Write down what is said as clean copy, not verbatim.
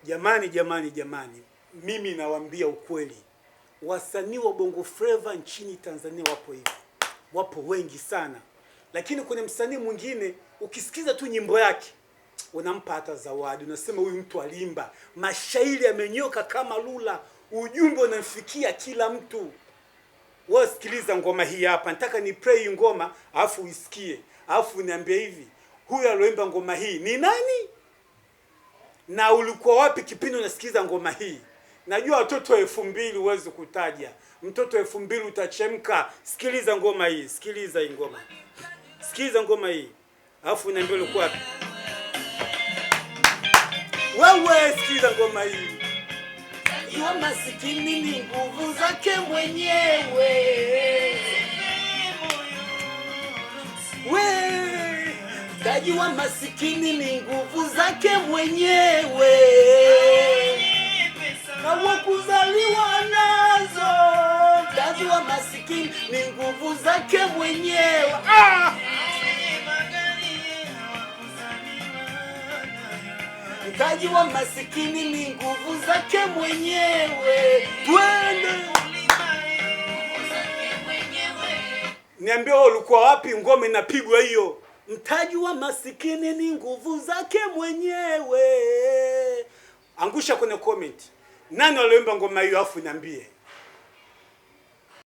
Jamani, jamani, jamani, mimi nawaambia ukweli, wasanii wa Bongo Flava nchini Tanzania wapo hivi, wapo wengi sana, lakini kuna msanii mwingine ukisikiza tu nyimbo yake unampa hata zawadi, unasema huyu mtu alimba, mashairi yamenyoka kama lula, ujumbe unamfikia kila mtu. Wewe sikiliza ngoma hii hapa, nataka ni play ngoma alafu uisikie, alafu niambie hivi, huyu alioimba ngoma hii ni nani na ulikuwa wapi kipindi unasikiza ngoma hii? Najua watoto wa 2000 huwezi kutaja, mtoto wa 2000 utachemka. Sikiliza ngoma hii, sikiliza hii ngoma, sikiliza ngoma hii, alafu niambie ulikuwa wapi wewe. Sikiliza ngoma hii. Jua masikini ni nguvu zake mwenyewe. We, tajua masikini ni nguvu zake mwenyewe, hawakuzaliwa nazo. Tajua masikini ni nguvu zake mwenyewe. Ah! Mtaji wa masikini ni nguvu zake mwenyewe. Twende, niambie wewe ulikuwa wapi ngoma inapigwa hiyo? Mtaji wa masikini ni nguvu zake mwenyewe. Angusha kwenye comment, nani walioimba ngoma hiyo, afu niambie.